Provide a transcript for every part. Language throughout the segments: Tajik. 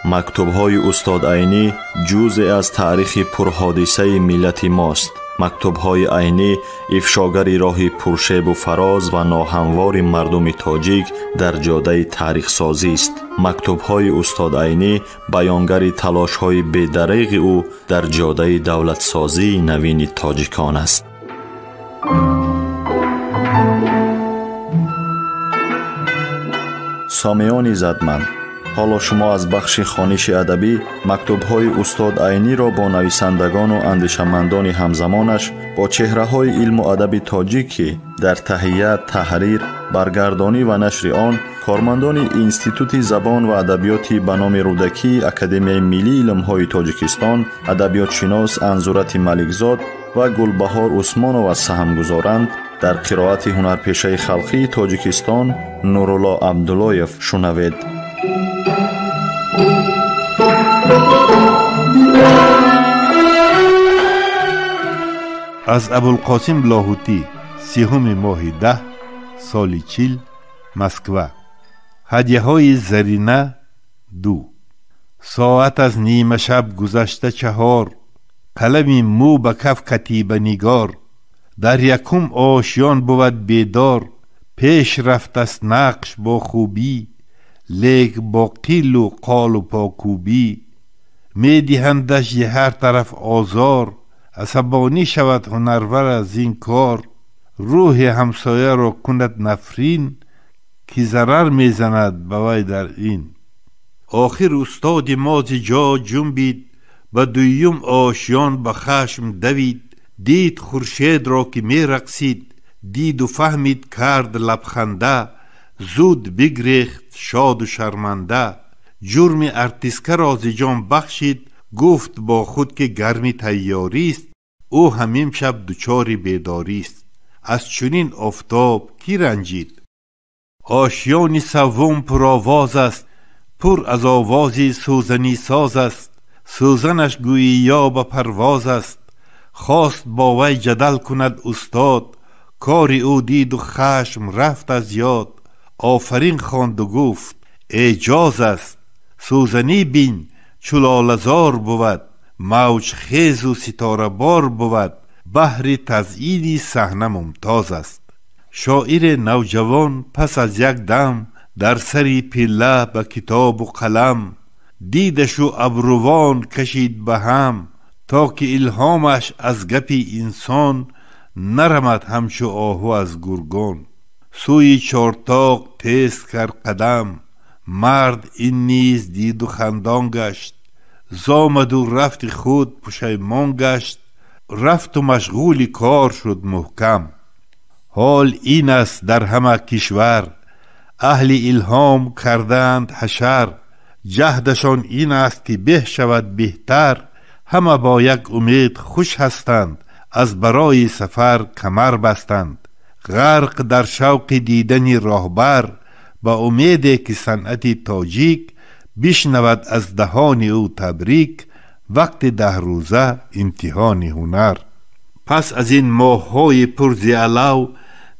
Мактубҳои устод Айнӣ ҷузъе аз таърихи пурҳодисаи миллати мост. Мактубҳои Айнӣ ифшогари роҳи пуршебу фароз ва ноҳамвори мардуми тоҷик дар ҷодаи таърихсозист. Мактубҳои устод Айнӣ баёнгари талошҳои бедареғи ӯ дар ҷодаи давлатсозии навини тоҷикон аст. Сомиёни задманд, ҳоло шумо аз бахши хониши адабӣ мактубҳои устод Айниро бо нависандагону андешамандони ҳамзамонаш, бо чеҳраҳои илму адаби тоҷик, ки дар таҳия, таҳрир, баргардонӣ ва нашри он кормандони Институти забон ва адабиёти ба номи Рӯдакии Академияи миллии илмҳои Тоҷикистон, адабиётшинос Анзурати Маликзод ва Гулбаҳор Усмонова саҳм гузоранд, дар қироати ҳунарпешаи халқии Тоҷикистон Нурулло Абдуллоев шунавед. Аз Абулқосим Лоҳутӣ, 30 моҳи 10, соли 40, Москва. Ҳадяҳои зарина 2. Соат аз нимашаб гузашта 4, қалами мӯ ба каф катиба нигор. Дар якум ошён бувад бедор, пеш рафтаст нақш бо хубӣ, лек бо қилу қолу покӯбӣ. Медиҳандаш зи ҳар тараф озор, асабонӣ шавад ҳунарвар аз ин кор. Рӯҳи ҳамсояро кунад нафрин, ки зарар мезанад ба вай дар ин. Охир устоди мо зи ҷо ҷунбид, ба дуюм ошён ба хашм давид. Дид хуршедро ки мерақсид, диду фаҳмид кард лабханда, зуд бигрехт шоду шарманда. Ҷурми артисткаро зи ҷон бахшид, гуфт бо худ ки гарми тайёрист, ӯ ҳамин шаб дучори бедорист. Аз чунин офтоб кӣ ранҷид? Ошёни саввум пуровоз аст, пур аз овози сӯзанисоз аст. Сӯзанаш гӯӣ ё ба парвоз аст. Хост бо вай ҷадал кунад устод, кори ӯ диду хашм рафт аз ёд. Офарин хонду гуфт эъҷоз аст. Сӯзанӣ бин чу лолазор бувад, мавҷхезу ситорабор бувад, баҳри тазйини саҳна мумтоз аст. Шоири навҷавон пас аз як дам дар сари пилла ба китобу қалам, дидашу абрувон кашид ба ҳам, то ки илҳомаш аз гапи инсон нарамад ҳамчу оҳу аз гургон. Сӯи чортоқ тез кард қадам, мард ин низ диду хандон гашт. Зомаду рафти худ пушаймон гашт, рафту машғули кор шуд муҳкам. Ҳол ин аст дар ҳама кишвар, аҳли илҳом кардаанд ҳашар. Ҷаҳдашон ин аст ки беҳ шавад беҳтар, ҳама бо як умед хуш ҳастанд, аз барои сафар камар бастанд. Ғарқ дар шавқи дидани роҳбар, ба умеде ки санъати тоҷик бишнавад аз даҳони ӯ табрик, вақти 10 рӯза имтиҳони ҳунар. Пас аз ин моҳҳои пурзиалав,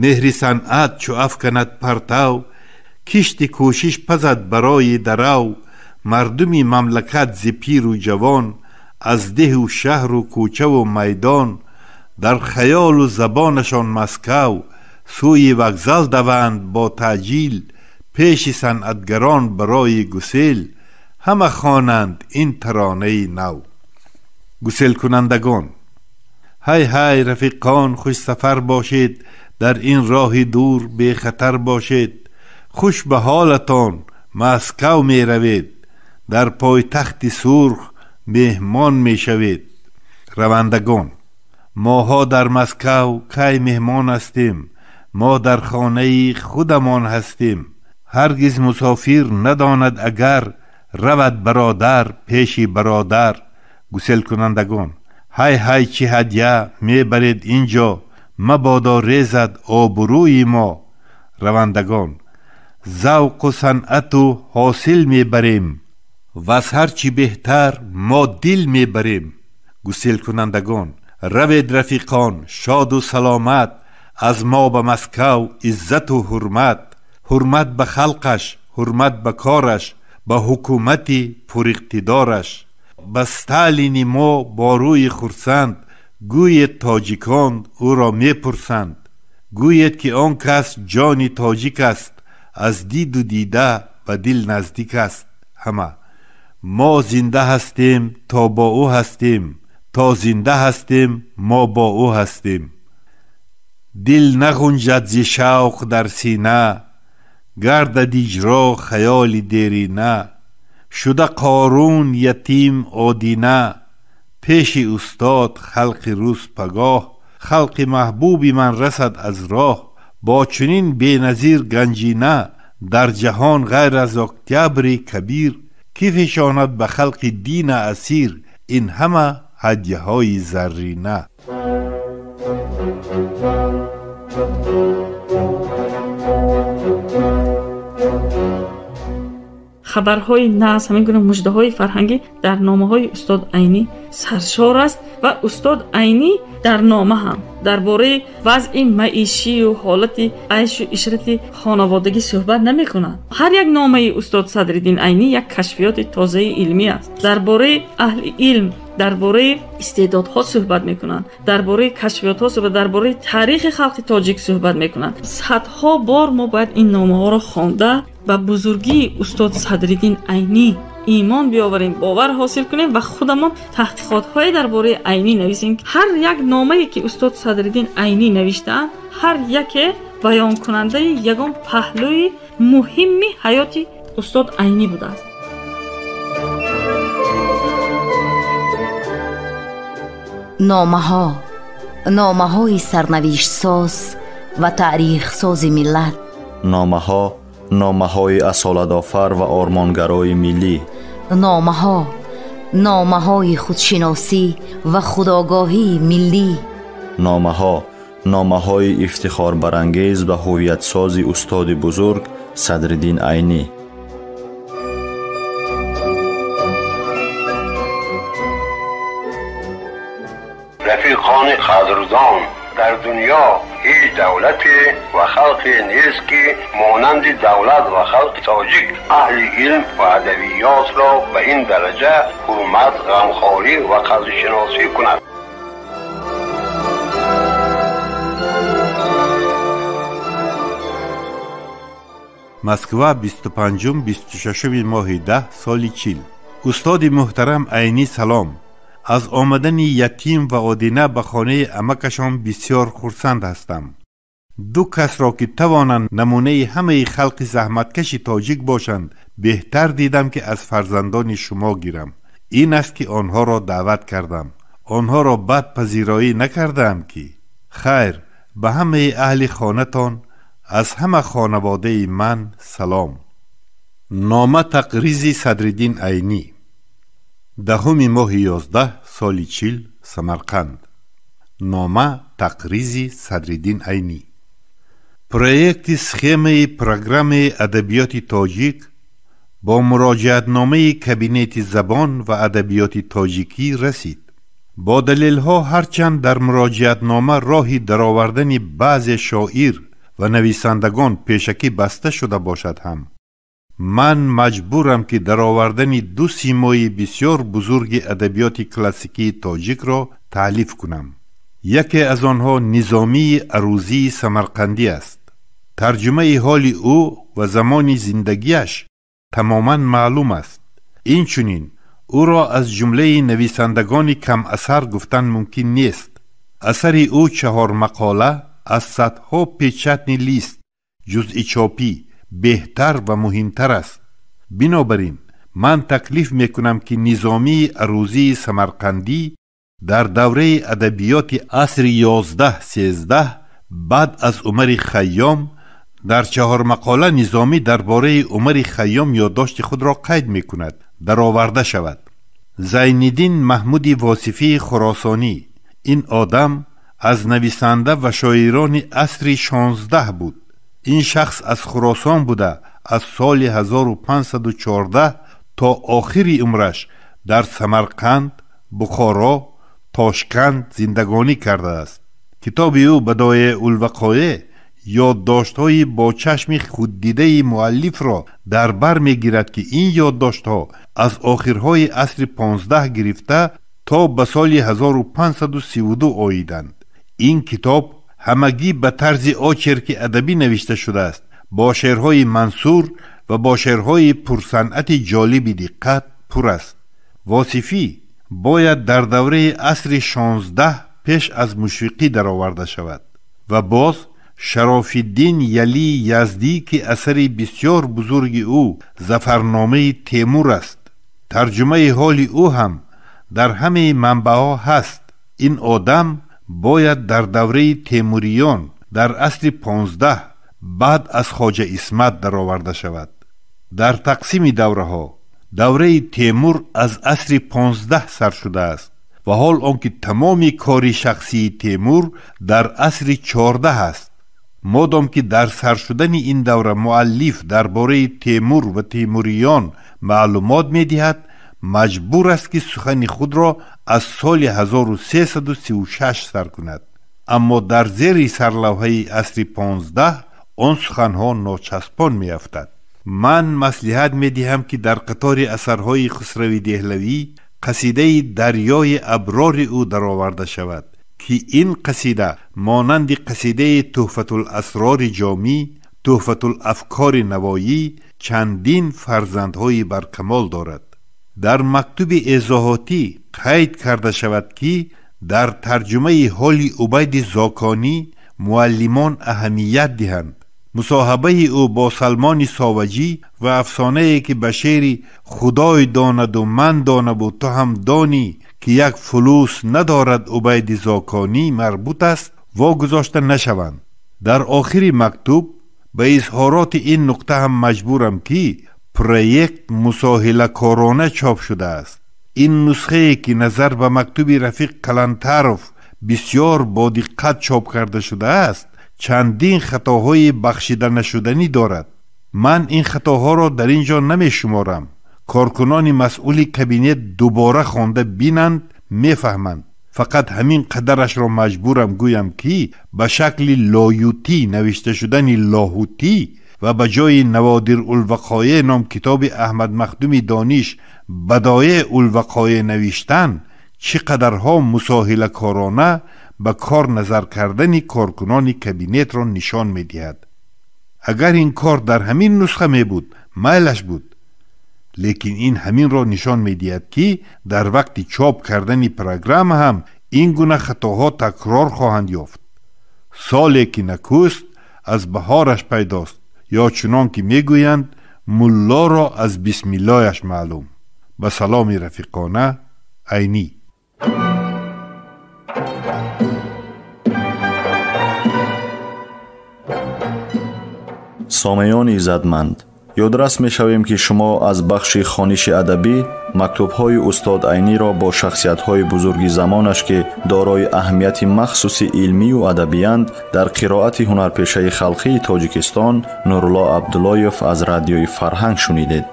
меҳри санъат чу афканад партав, кишти кӯшиш пазад барои дарав. Мардуми мамлакат зи пиру ҷавон, аз деҳу шаҳру кӯчаву майдон, дар хаёлу забонашон Москав, сӯи вокзал даванд бо таъҷил, пеши санъатгарон барои гусел, ҳама хонанд ин таронаи нав. Гуселкунандагон: ҳай ҳай рафиқон, хушсафар бошед, дар ин роҳи дур бехатар бошед. Хуш ба ҳолатон, Москав меравед, дар пойтахти сурх меҳмон мешавед. Равандагон: моҳо дар Москав кай меҳмон ҳастем, мо дар хонаи худамон ҳастем. Ҳаргиз мусофир надонад агар равад бародар пеши бародар. Гуселкунандагон: ҳай ҳай чӣ ҳадя мебаред инҷо, мабодо резад обрӯи мо. Равандагон: завқу санъату ҳосил мебарем, ва аз ҳар чӣ беҳтар мо дил мебарем. Гуселкунандагон: равед рафиқон шоду саломат, аз мо ба Москав иззату ҳурмат. Ҳурмат ба халқаш, ҳурмат ба кораш, Ба ҳукумати пуриқтидораш, ба Сталини мо бо рӯи хурсанд, гӯед тоҷикон ӯро мепурсанд. Гӯед ки он кас ҷони тоҷик аст, аз диду дида ба дил наздик аст. Ҳама мо зинда ҳастем то бо ӯ ҳастем, то зинда ҳастем мо бо ӯ ҳастем. Дил нағунҷад зи шавқ дар сина, гардад иҷро хаёли дерина. Шуда Қорун ятим одина, пеши устод халқи рӯз пагоҳ. Халқи маҳбуби ман расад аз роҳ, бо чунин беназир ганҷина. Дар ҷаҳон ғайр аз Октябри Кабир, ки фишонад ба халқи дина асир. Ин ҳама ҳадяҳои заррина. Хабарҳои нағз, ҳамин гуна муждаҳои фарҳангӣ дар номаҳои устод Айнӣ саршор аст ва устод Айнӣ дар нома ҳам дар бораи вазъи маишию ҳолати айшу ишрати хонаводагӣ суҳбат намекунад. Ҳар як номаи устод Садриддин Айнӣ як кашфиёти тозаи илмӣ аст. Дар бораи аҳли илм, дар бораи истеъдодҳо суҳбат мекунанд, дар бораи кашфиётҳо суҳбат, дар бораи таърихи халқи тоҷик суҳбат мекунанд. Садҳо бор мо бояд ин номаҳоро хонда ба бузургии устод Садриддин Айнӣ имон биёварем, бовар ҳосил кунем ва худамон таҳқиқотҳое дар бораи Айнӣ нависем. Ҳар як номае ки устод Садриддин Айнӣ навиштаанд, ҳар яке баёнкунандаи ягон паҳлӯи муҳимми ҳаёти устод Айнӣ будааст. Номаҳо, номаҳои сарнавиштсоз ва таърихсози миллат. Номаҳо, номаҳои асолатофар ва ормонгарои миллӣ. Номаҳо, номаҳои худшиносӣ ва худогоҳии миллӣ. Номаҳо, номаҳои ифтихорбарангез ва ҳувиятсози устоди бузург Садриддин Айнӣ. Рафиқони қадрдон, дар дунё ҳеҷ давлате ва халқе нест ки монанди давлат ва халқи тоҷик аҳли илм ва адабиётро ба ин дараҷа ҳурмат, ғамхорӣ ва қадршиносӣ кунад. Москва, 25-26 моҳи 10 соли 40. Устоди муҳтарам Айнӣ салом. Аз омадани ятим ва одина ба хонаи амакашон бисёр хурсанд ҳастам. Ду касро ки тавонанд намунаи ҳамаи халқи заҳматкаши тоҷик бошанд, беҳтар дидам ки аз фарзандони шумо гирам. Ин аст ки онҳоро даъват кардам. Онҳоро бад пазироӣ накардаам ки. Хайр, ба ҳамаи аҳли хонатон, аз ҳама хонаводаи ман салом. Нома тақризи Садриддин Айнӣ. 10 моҳи 11 соли 40, Самарқанд. Нома тақризи Садриддин Айнӣ. Проекти схемаи программаи адабиёти тоҷик бо муроҷиатномаи кабинети забон ва адабиёти тоҷикӣ расид. Бо далелҳо ҳарчанд дар муроҷиатнома роҳи даровардани баъзе шоир ва нависандагон пешакӣ баста шуда бошад ҳам, ман маҷбурам ки даровардани ду симои бисёр бузурги адабиёти классикии тоҷикро таълиф кунам. Яке аз онҳо Низомии Арузии Самарқандӣ аст. Тарҷумаи ҳоли ӯ ва замони зиндагиаш тамоман маълум аст. Инчунин ӯро аз ҷумлаи нависандагони камасар гуфтан мумкин нест. Асари ӯ 4 мақола аз садҳо печатни лист, ҷузъи чопӣ беҳтар ва муҳимтар аст. Бинобар ин ман таклиф мекунам ки Низомии Арузии Самарқандӣ дар давраи адабиёти асри 11-13 баъд аз Умари Хайём дар 4 мақола Низомӣ дар бораи Умари Хайём ёддошти худро қайд мекунад, дароварда шавад. Зайниддин Маҳмуди Восифии Хуросонӣ. Ин одам аз нависанда ва шоирони асри 16 буд. Ин шахс аз Хуросон буда, аз соли 1514 то охири умраш дар Самарқанд, Бухоро, Тошканд зиндагонӣ кардааст. Китоби ӯ Бадоеъулвақоеъ Ёддоштҳои бо чашми худдидаи муаллифро дар бар мегирад, ки ин ёддоштҳо аз охирҳои асри 15 гирифта то ба соли 1532 оиданд. Ин китоб ҳамагӣ ба тарзи очерки адабӣ навишта шудааст, бо шеърҳои мансур ва бо шеърҳои пурсанъати ҷолиби диққат пур аст. Восифӣ бояд дар давраи асри 16 пеш аз мушфиқӣ дароварда шавад. Ва боз Шарофиддин Ялии Яздӣ, ки асари бисёр бузурги ӯ Зафарномаи Темур аст, тарҷумаи ҳоли ӯ ҳам дар ҳамаи манбаъҳо ҳаст. Ин одам бояд дар давраи Темуриён дар асри 15 баъд аз Хоҷа Исмат дароварда шавад. Дар тақсими давраҳо давраи Темур аз асри 15 сар шудааст ва ҳол он ки тамоми кори шахсии Темур дар асри 14 аст. Модом ки дар сар шудани ин давра муаллиф дар бораи Темур ва темуриён маълумот медиҳад, маҷбур аст ки сухани худро аз соли 1336 сар кунад. Аммо дар зери сарлавҳаи асри 15 он суханҳо ночаспон меафтад. Ман маслиҳат медиҳам, ки дар қатори асарҳои Хусрави Деҳлавӣ қасидаи Дарёи аброри ӯ дароварда шавад, ки ин қасида монанди қасидаи Туҳфатуласрори Ҷомӣ, Туҳфатулафкори Навоӣ чандин фарзандҳои баркамол дорад. Дар мактуби эзоҳотӣ қайд карда шавад, ки дар тарҷумаи ҳоли Убайди Зоконӣ муаллимон аҳамият диҳанд. Мусоҳабаи ӯ бо Салмони Соваҷӣ ва афсонае, ки ба шеъри «Худой донаду ман донабу ту ҳам донӣ, ки як фулус надорад Убайди Зоконӣ» марбут аст, вогузошта нашаванд. Дар охири мактуб ба изҳороти ин нуқта ҳам маҷбурам, ки проект мусоҳилакорона чоп шудааст. Ин нусхае, ки назар ба мактуби Рафиқ Калантаров бисёр бодиққат чоп карда шудааст, чандин хатоҳои бахшида нашуданӣ дорад. Ман ин хатоҳоро дар ин ҷо намешуморам. Коркунони масъули кабинет дубора хонда бинанд, мефаҳманд. Фақат ҳамин қадарашро маҷбурам гӯям, ки ба шакли лоютӣ навишта шудани лоҳутӣ ва ба ҷои Наводир улвақоеъ ном китоби Аҳмад Махдуми Дониш Бадоеъ улвақоеъ навиштан чӣ қадарҳо мусоҳилакорона ба кор назар кардани коркунони кабинетро нишон медиҳад. Агар ин кор дар ҳамин нусха мебуд, майлаш буд, лекин ин ҳаминро нишон медиҳад, ки дар вақти чоп кардани программа ҳам ин гуна хатоҳо такрор хоҳанд ёфт. Соле ки накӯст, аз баҳораш пайдост, ё чунон ки мегӯянд, муллоро аз бисмиллояш маълум. Ба саломи рафиқона, Айнӣ. Сомеёни иззатманд, ёдрас мешавем, ки шумо аз бахши хониши адабӣ мактубҳои устод Айниро бо шахсиятҳои бузурги замонаш, ки дорои аҳамияти махсуси илмию адабиянд, дар қироати ҳунарпешаи халқии Тоҷикистон Нурулло Абдуллоев аз радиои Фарҳанг шунидед.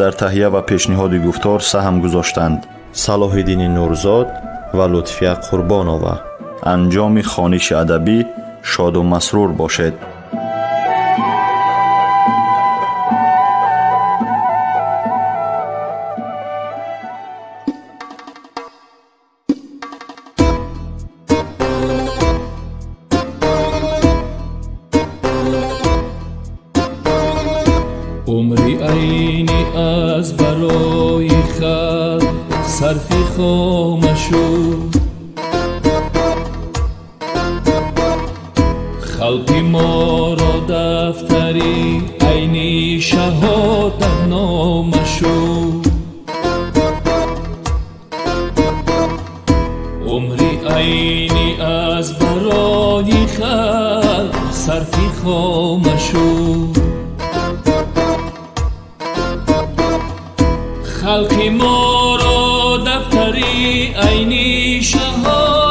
Дар таҳия ва пешниҳоди гуфтор саҳм гузоштанд Салоҳиддини Нурзод ва Лутфия Қурбонова. Анҷоми хониши адабӣ шоду масрур бошед. Умри Айнӣ аз барои халқ сарфи хома шуд, халқи моро дафтари Айнӣ шаҳодатнома шуд. Умри Айнӣ аз барои халқ сарфи хома шуд, халқи моро дафтари Айнӣ шаҳодатнома